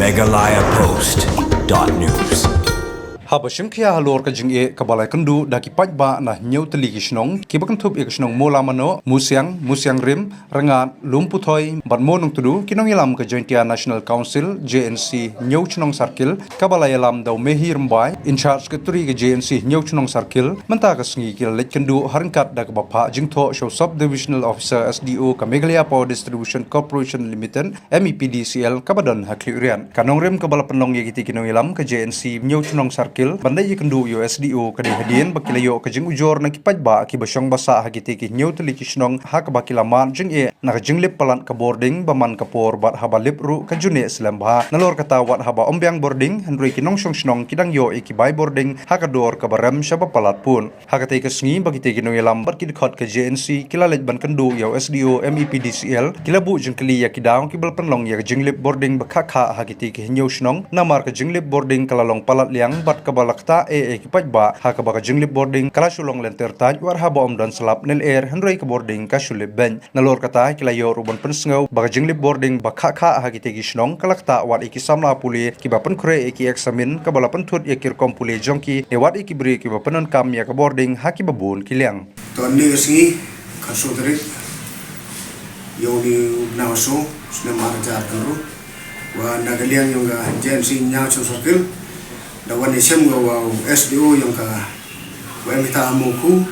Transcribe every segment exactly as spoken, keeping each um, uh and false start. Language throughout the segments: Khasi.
Meghalaya Post dot news. Haba shim khia halor ka jingeh kaba la ïakynduh da ki paidbah na hynñiew tylli ki shnong kiba kynthup ïa ka shnong Mawlamanoh, Musiang, Musiangrim, Rangad, Lumputhoi bad Mawnongtdu, ki nongïalam ka Jaintia National Council, J N C, Hynñiewchnong Circle, kaba la ïalam da u Mehi Rymbai, in charge secretary ka J N C Hynñiewchnong Circle, mynta ka sngi ki la leit kynduh ha ryngkat da kaba phah jingthoh sha u Sub Divisional Officer, S D O, ka Meghalaya Power Distribution Corporation Limited, M E P D C L, kaba don ha Khliehriat. Ka nongrim kaba la pynlong ïa kitei ki nongïalam ka J N C Hynñiewchnong Circle ban leit ïakynduh ïa u S D O ka dei hadien ba ki la ïoh ka jingujor na ki paidbah kiba shong ba sah ha kitei ki hynñiew tylli ki shnong, ha kaba ki la mad jingeh na ka jinglip palat ka bording ba man ka por bad haba lip ruh ka ju neh slem bha. Nalor kata, wat haba ym biang bording, hynrei ki nongshong shnong ki dang ïoh ïa ki bai bording ha ka dor kaba rem shaba palat pud. Ha katei ka sngi ba kitei ki nongïalam bad ki dkhot ka J N C ki la leit ban kynduh ïa u S D O M E P D C L, ki la buh jingkylli ïa ki daw kiba la pynlong ïa ka jinglip bording ba khah khah ha kitei ki hynñiew shnong, namar ka jinglip bording ka la long palat liang bad kaba la ktah eh ïa ki paidbah, ha kaba ka jinglip bording ka la shu long lynter tait wat haba ym don slap ne lyer, hynrei ka bording ka shu lip beiñ. Nalor kata, ki la ïoh ruh ban pynsngew ba ka jinglip bording ba khah khah ha kitei ki shnong ka la ktah wat ïa ki samla pule kiba pynkhreh ïa ki eksamin, kaba la pynthut ïa ki rukom pule jong ki ne wat ïa ki briew kiba pyndonkam ïa ka bording ha kiba bun ki liang. To, ynne ka sngi, khatsaw tarik ïa une u bnai wa soo, snem ar hajar arphew, wa na ka liang yong ka J N C Hynñiewchnong Circle, da wan ïashem ko wa u S D O yong ka, wa em ita ha Mawkhu,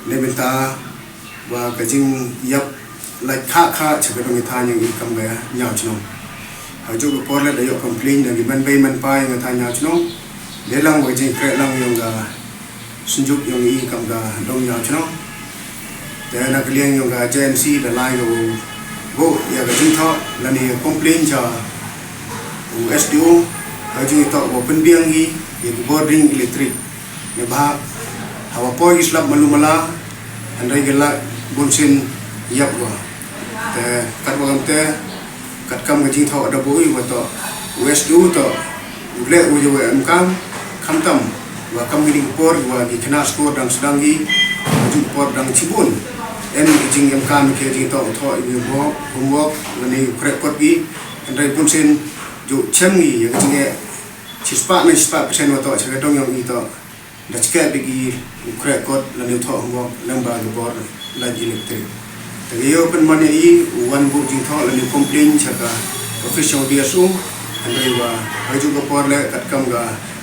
ne bynta wa ka jingïap lait khah khah sha ka dong ka thaiñ yong i kam ka Hynñiewchnong. Ha kajuh ka por leh da ïoh complain na ki man bei man pa yong ka thaiñ Hynñiewchnong, dei lang wa ka jingkhreh lang yong ka synjuk yong i kam ka dong Hynñiewchnong. Te na ka liang yong ka J N C da lai ko, ko ïa ka jingthoh lane complain sha u S D O, ha ka jingthoh wa pynbiang hi ïa ki bording electric. Ne bha, haba poi ki slap malu mala, hynrei ki la bunsien ïap wa. Te katwa kam te, katkam ka jingthoh da buh i wa to, u S D O to u leh u ïa u emkam, khamtam wa kam kine ki por wa ki khynnah skul dang sdang ki, ha kajuh ka por dang shibun em ki jingemkam, ki jingthoh, thoh ïa ki homework, homework, lane u khreh kot ki, hynrei bunsien ju shem ki ïa ka jingeh shispah ne shispah percent wa to sha ka dong yong i to. Da shikeh bad ki u khreh kot lane u thoh homework lyngba ka bor lait electric. Te ka ïoh pynban ïa i u wan buh jingthoh lane complain sha ka office yong D S O. Hynrei wa ha kajuh ka por leh katkam ka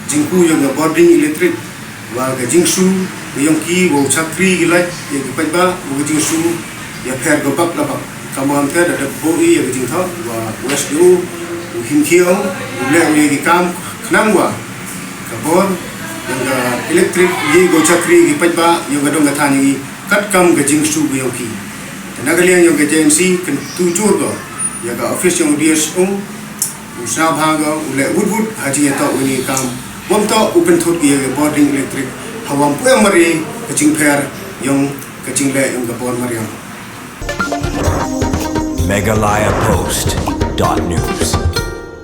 jingkiew yong ka bording electric, wa ka jingsu ka yong ki wa u shakri ki lait ïa ki paidbah, wa ka jingsu ïapher ka bak la bak. Kamwa te da dep buh i ïa ka jingthoh wa u S D O u Hynñiewchnong u leh u ïa ki kam khnang wa ka bor yong ka electric ïa ka shakri ki paidbah yong ka dong ka thaiñ yong i katkam ka jingsu ka yong ki. Te na ka liang yong ka J N C kyntu jur ko ïa ka office yong D S O u sngewbha ko u leh wut wut ha jingïatoh wa ine i kam. Bym toh u pynthut ïa ka bording electric hawa ym pu em mari ka jingpher yong ka jingleh yong ka bor mariang. Meghalaya Post dot news.